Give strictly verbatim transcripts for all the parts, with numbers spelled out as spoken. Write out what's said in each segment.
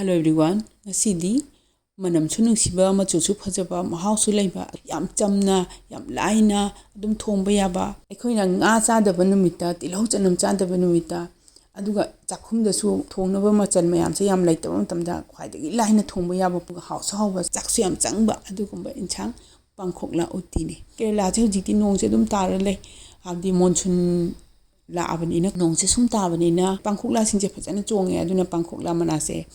Hello everyone, ꯉꯁꯤꯗꯤ ꯃꯅꯝꯁꯨ ꯅꯨꯡꯁꯤꯕ, ꯃꯆꯨꯁꯨ ꯐꯖꯕ, ꯃꯍꯥꯎꯁꯨ ꯂꯩꯕ, ꯌꯥꯝ ꯆꯝꯅ, ꯌꯥꯝ ꯂꯥꯏꯅ ꯑꯗꯨꯝ ꯊꯣꯡꯕ ꯌꯥꯕ, ꯑꯩꯈꯣꯏꯅ ꯉꯥ ꯆꯥꯗꯕ ꯅꯨꯃꯤꯠꯇ, ꯇꯤꯜꯍꯧ ꯆꯅꯝ ꯆꯥꯗꯕ ꯅꯨꯃꯤꯠꯇ, ꯑꯗꯨꯒ ꯆꯥꯛꯈꯨꯝꯗꯁꯨ ꯊꯣꯡꯅꯕ ꯃꯆꯜ ꯃꯌꯥꯝꯁꯦ ꯌꯥꯝ ꯂꯩꯇꯕ ꯃꯇꯝꯗ ꯈ꯭ꯋꯥꯏꯗꯒꯤ ꯂꯥꯏꯅ ꯊꯣꯡꯕ ꯌꯥꯕ, ꯍꯥꯎꯁꯨ ꯍꯥꯎꯕ, ꯆꯥꯛꯁꯨ ꯌꯥꯝ ꯆꯪꯕ ꯑꯗꯨꯒꯨꯝꯕ ꯏꯟꯁꯥꯡ ꯄꯥꯡꯈꯣꯛꯂꯥ ꯎꯇꯤꯅꯤ꯫ ꯀꯦꯔꯦꯂꯥꯁꯦ ꯍꯧꯖꯤꯛꯇꯤ ꯅꯣꯡꯁꯦ ꯑꯗꯨꯝ ꯇꯥꯔ ꯂꯩ, ꯍꯥꯏꯕꯗꯤ ꯃꯣꯟꯁꯨꯟ ꯂꯥꯛꯑꯕꯅꯤꯅ, ꯅꯣꯡꯁꯦ ꯁꯨꯝ ꯇꯥꯕꯅꯤꯅ ꯄꯥꯡꯈꯣꯛꯂꯥꯁꯤꯡꯁꯦ ꯐꯖꯅ ꯆꯣꯡꯉꯦ꯫ ꯑꯗꯨꯅ ꯄꯥꯡꯈꯣꯛꯂꯥ ꯃꯅꯥꯁꯦ,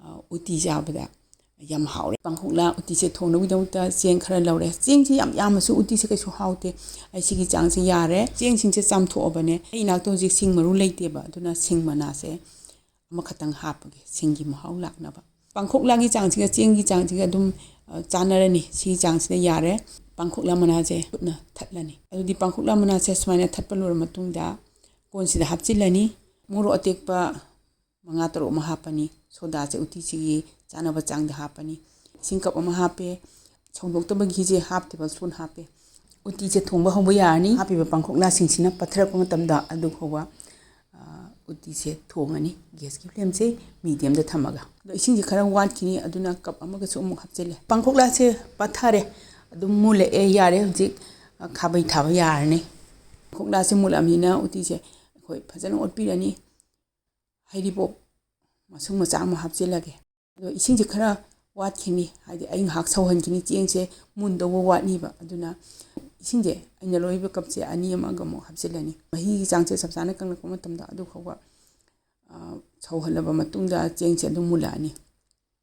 ꯑ, ꯎꯇꯤ ꯆꯥꯕꯗ ꯌꯥꯝ ꯍꯥꯎꯔꯦ꯫ ꯄꯥꯡꯈꯣꯛꯂꯥ ꯎꯇꯤꯁꯦ ꯊꯣꯡꯅꯕꯒꯤꯗꯃꯛꯇ ꯆꯦꯡ ꯈꯔ ꯂꯧꯔꯦ꯫ ꯆꯦꯡꯁꯤ ꯌꯥꯝ ꯌꯥꯝꯃꯁꯨ ꯎꯇꯤꯁꯦ ꯀꯩꯁꯨ ꯍꯥꯎꯇꯦ꯫ ꯑꯩ ꯁꯤꯒꯤ ꯆꯥꯡꯁꯦ ꯌꯥꯔꯦ꯫ ꯆꯦꯡꯁꯤꯡꯁꯦ ꯆꯥꯝꯊꯣꯛꯑꯕꯅꯦ꯫ ꯑꯩ ꯏꯅꯥꯛꯇ ꯍꯧꯖꯤꯛ ꯁꯤꯡ ꯃꯔꯨ ꯂꯩꯇꯦꯕ, ꯑꯗꯨꯅ ꯁꯤꯡ ꯃꯅꯥꯁꯦ ꯑꯃꯈꯛꯇꯪ ꯍꯥꯞꯄꯒꯦ, ꯁꯤꯡꯒꯤ ꯃꯍꯥꯎ ꯂꯥꯛꯅꯕ꯫ ꯄꯥꯡꯈꯣꯛꯂꯥꯒꯤ ꯆꯥꯡꯁꯤꯒ ꯆꯦꯡꯒꯤ ꯆꯥꯡꯁꯤꯒ ꯑꯗꯨꯝ, ꯑ, ꯆꯥꯟꯅꯔꯅꯤ꯫ ꯁꯤꯒꯤ ꯆꯥꯡꯁꯤꯅ ꯌꯥꯔꯦ꯫ ꯄꯥꯡꯈꯣꯛꯂꯥ ꯃꯅꯥꯁꯦ ꯈꯨꯠꯅ ꯊꯠꯂꯅꯤ꯫ ꯑꯗꯨꯗꯤ ꯄꯥꯡꯈꯣꯛꯂꯥ ꯃꯅꯥꯁꯦ ꯁꯨꯃꯥꯏꯅ ꯊꯠꯄ ꯂꯣꯏꯔ ꯃꯇꯨꯡꯗ ꯀꯣꯟꯁꯤꯗ ꯍꯥꯞꯆꯤꯜꯂꯅꯤ꯫ ꯃꯣꯔꯣꯛ ꯑꯇꯦꯛꯄ ꯃꯉꯥ ꯇꯔꯨꯛ ꯑꯃ ꯍꯥꯞꯄꯅꯤ꯫ ꯁꯣꯗꯥꯁꯦ ꯎꯇꯤꯁꯤꯒꯤ ꯆꯥꯅꯕ ꯆꯥꯡꯗ ꯍꯥꯞꯄꯅꯤ꯫ ꯏꯁꯤꯡ ꯀꯞ ꯑꯃ ꯍꯥꯞꯄꯦ꯫ ꯁꯧꯗꯣꯛꯇꯕ ꯘꯤꯁꯦ half table spoon ꯍꯥꯞꯄꯦ꯫ ꯎꯇꯤꯁꯦ ꯊꯣꯡꯕ ꯍꯧꯕ ꯌꯥꯔꯅꯤ꯫ ꯍꯥꯞꯄꯤꯕ ꯄꯥꯡꯈꯣꯛꯂꯥꯁꯤꯡꯁꯤꯅ ꯄꯠꯊꯔꯛꯄ ꯃꯇꯝꯗ ꯑꯗꯨ ꯐꯥꯎꯕ, ꯑ, ꯎꯇꯤꯁꯦ ꯊꯣꯡꯉꯅꯤ꯫ ꯒ꯭ꯌꯥꯁꯀꯤ ꯐ꯭ꯂꯦꯝꯁꯦ mediumꯗ ꯊꯝꯃꯒ꯫ ꯑꯗꯣ ꯏꯁꯤꯡꯁꯦ ꯈꯔ ꯋꯥꯠꯈꯤꯅꯤ, ꯑꯗꯨꯅ ꯀꯞ ꯑꯃꯒꯁꯨ ꯑꯃꯨꯛ ꯍꯥꯞꯆꯤꯜꯂꯦ꯫ ꯄꯥꯡꯈꯣꯛꯂꯥꯁꯦ ꯄꯠꯊꯔꯦ, ꯑꯗꯨꯝ ꯃꯨꯜꯂꯛꯑꯦ, ꯌꯥꯔꯦ ꯍꯧꯖꯤꯛ, ꯑ, ꯈꯥꯕꯩ ꯊꯥꯕ ꯌꯥꯔꯅꯤ꯫ ꯄꯥꯡꯈꯣꯛꯂꯥꯁꯦ ꯃꯨꯜꯂꯛꯑꯕꯅꯤꯅ ꯎꯇꯤꯁꯦ ꯑꯩꯈꯣꯏ ꯐꯖꯅ ꯑꯣꯠꯄꯤꯔꯅꯤ꯫ ꯍꯩꯔꯤꯕꯣꯞ ꯃꯁꯨꯡ ꯃꯆꯥ ꯑꯃ ꯍꯥꯞꯆꯤꯜꯂꯒꯦ꯫ ꯑꯗꯣ ꯏꯁꯤꯡꯁꯦ ꯈꯔ ꯋꯥꯠꯈꯤꯅꯤ, ꯍꯥꯏꯗꯤ ꯑꯩ ꯉꯥꯏꯍꯥꯛ ꯁꯧꯍꯟꯈꯤꯅꯤ, ꯆꯦꯡꯁꯦ ꯃꯨꯟꯗꯧꯕ ꯋꯥꯠꯂꯤꯕ꯫ ꯑꯗꯨꯅ ꯏꯁꯤꯡꯁꯦ ꯑꯩꯅ ꯂꯧꯔꯤꯕ ꯀꯞꯁꯦ ꯑꯅꯤ ꯑꯃꯒ ꯑꯃꯨꯛ ꯍꯥꯞꯆꯤꯜꯂꯅꯤ꯫ ꯃꯍꯤꯒꯤ ꯆꯥꯡꯁꯦ ꯆꯞ ꯆꯥꯅ ꯀꯪꯂꯛꯄ ꯃꯇꯝꯗ ꯑꯗꯨ ꯐꯥꯎꯕ, ꯑ, ꯁꯧꯍꯜꯂꯕ ꯃꯇꯨꯡꯗ ꯆꯦꯡꯁꯦ ꯑꯗꯨꯝ ꯃꯨꯜꯂꯛꯑꯅꯤ꯫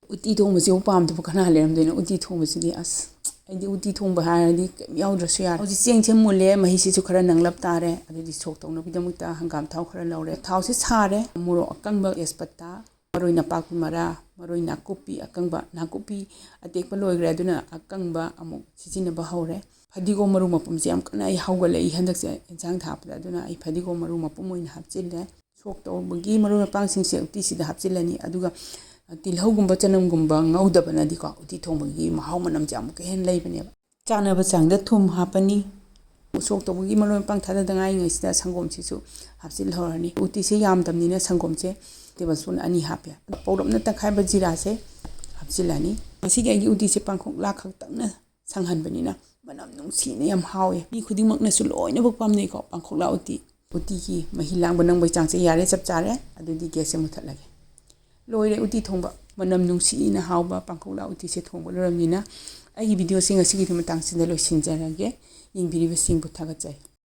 ꯎꯇꯤ ꯊꯣꯡꯕꯁꯤꯕꯨ ꯄꯥꯝꯗꯕ ꯀꯅꯥ ꯂꯩꯔꯝꯗꯣꯏꯅꯣ? ꯎꯇꯤ ꯊꯣꯡꯕꯁꯤꯗꯤ ꯑꯁ, ꯑꯩꯗꯤ ꯎꯇꯤ ꯊꯣꯡꯕ ꯍꯥꯏꯔꯗꯤ ꯀꯩꯝ ꯌꯥꯎꯗ꯭ꯔꯁꯨ ꯌꯥꯔꯦ꯫ ꯍꯧꯖꯤꯛ ꯆꯦꯡꯁꯦ ꯃꯨꯜꯂꯦ, ꯃꯍꯤꯁꯤꯁꯨ ꯈꯔ ꯅꯪꯂꯞ ꯇꯥꯔꯦ꯫ ꯑꯗꯨꯗꯤ ꯁꯣꯛ ꯇꯧꯅꯕꯒꯤꯗꯃꯛꯇ ꯍꯪꯒꯥꯝ ꯊꯥꯎ ꯈꯔ ꯂꯧꯔꯦ꯫ ꯊꯥꯎꯁꯦ ꯁꯥꯔꯦ꯫ ꯃꯣꯔꯣꯛ ꯑꯀꯪꯕ, ꯇꯦꯖꯄꯇꯥ, ꯃꯔꯣꯏ ꯅꯄꯥꯛꯄꯤ ꯃꯔꯥ, ꯃꯔꯣꯏ ꯅꯥꯀꯨꯞꯄꯤ ꯑꯀꯪꯕ, ꯅꯥꯀꯨꯞꯄꯤ ꯑꯇꯦꯛꯄ ꯂꯣꯏꯈ꯭ꯔꯦ, ꯑꯗꯨꯅ ꯑꯀꯪꯕ ꯑꯃꯨꯛ ꯁꯤꯖꯤꯟꯅꯕ ꯍꯧꯔꯦ꯫ ꯐꯗꯤꯒꯣꯝ ꯃꯔꯨ ꯃꯄꯨꯝꯁꯦ ꯌꯥꯝ ꯀꯟꯅ ꯑꯩ ꯍꯧꯒꯠꯂꯛꯏ ꯍꯟꯗꯛꯁꯦ ꯏꯟꯁꯥꯡ ꯊꯥꯛꯄꯗ, ꯑꯗꯨꯅ ꯑꯩ ꯐꯗꯤꯒꯣꯝ ꯃꯔꯨ ꯃꯄꯨꯝ ꯑꯣꯏꯅ ꯍꯥꯞꯆꯤꯜꯂꯦ꯫ ꯁꯣꯛ ꯇꯧꯕꯒꯤ ꯃꯔꯣꯏ ꯃꯄꯥꯡꯁꯤꯡꯁꯦ ꯎꯇꯤꯁꯤꯗ ꯍꯥꯞꯆꯤꯜꯂꯅꯤ꯫ ꯑꯗꯨꯒ ꯇꯤꯜꯍꯧꯒꯨꯝꯕ, ꯆꯅꯝꯒꯨꯝꯕ ꯉꯧꯗꯕꯅꯗꯤꯀꯣ, ꯎꯇꯤ ꯊꯣꯡꯕꯒꯤ ꯃꯍꯥꯎ ꯃꯅꯝꯁꯦ ꯑꯃꯨꯛꯀ ꯍꯦꯟꯅ ꯂꯩꯕꯅꯦꯕ꯫ ꯆꯥꯅꯕ ꯆꯥꯡꯗ ꯊꯨꯝ ꯍꯥꯞꯄꯅꯤ꯫ ꯁꯣꯛ ꯇꯧꯕꯒꯤ ꯃꯔꯣꯏ ꯃꯄꯥꯡ ꯊꯥꯗꯗ ꯉꯥꯏꯔꯤꯉꯩꯁꯤꯗ ꯁꯪꯒꯣꯝꯁꯤꯁꯨ ꯍꯥꯞꯆꯤꯜꯍꯧꯔꯅꯤ꯫ ꯎꯇꯤꯁꯦ ꯌꯥꯝꯗꯕꯅꯤꯅ ꯁꯪꯒꯣꯝꯁꯦ table spoon ꯑꯅꯤ ꯍꯥꯞꯄꯦ꯫ ꯄꯧꯔꯞꯅ ꯇꯛꯈꯥꯏꯕ ꯖꯤꯔꯥꯁꯦ ꯍꯥꯞꯆꯤꯜꯂꯅꯤ꯫ ꯉꯁꯤꯒꯤ ꯑꯩꯒꯤ ꯎꯇꯤꯁꯦ ꯄꯥꯡꯈꯣꯛꯂꯥ ꯈꯛꯇꯪꯅ ꯁꯪꯍꯟꯕꯅꯤꯅ ꯃꯅꯝ ꯅꯨꯡꯁꯤꯅ ꯌꯥꯝ ꯍꯥꯎꯋꯦ꯫ ꯃꯤ ꯈꯨꯗꯤꯡꯃꯛꯅꯁꯨ ꯂꯣꯏꯅꯃꯛ ꯄꯥꯝꯅꯩꯀꯣ ꯄꯥꯡꯈꯣꯛꯂꯥ ꯎꯇꯤ꯫ ꯎꯇꯤꯒꯤ ꯃꯍꯤ ꯂꯥꯡꯕ ꯅꯪꯕꯩ ꯆꯥꯡꯁꯦ ꯌꯥꯔꯦ, ꯆꯞ ꯆꯥꯔꯦ꯫ ꯑꯗꯨꯗꯤ gas ꯁꯦ ꯃꯨꯊꯠꯂꯒꯦ꯫ ꯂꯣꯏꯔꯦ ꯎꯇꯤ ꯊꯣꯡꯕ꯫ ꯃꯅꯝ ꯅꯨꯡꯁꯤꯅ ꯍꯥꯎꯕ ꯄꯥꯡꯈꯣꯛꯂꯥ ꯎꯇꯤꯁꯦ ꯊꯣꯡꯕ ꯂꯣꯏꯔꯕꯅꯤꯅ ꯑꯩꯒꯤ video ꯁꯦ ꯉꯁꯤꯒꯤꯗꯤ ꯃꯇꯥꯡꯁꯤꯗ ꯂꯣꯏꯁꯤꯟꯖꯔꯒꯦ꯫ ꯌꯦꯡꯕꯤꯔꯤꯕꯁꯤꯡꯕꯨ ꯊꯥꯒꯠꯆꯔꯤ꯫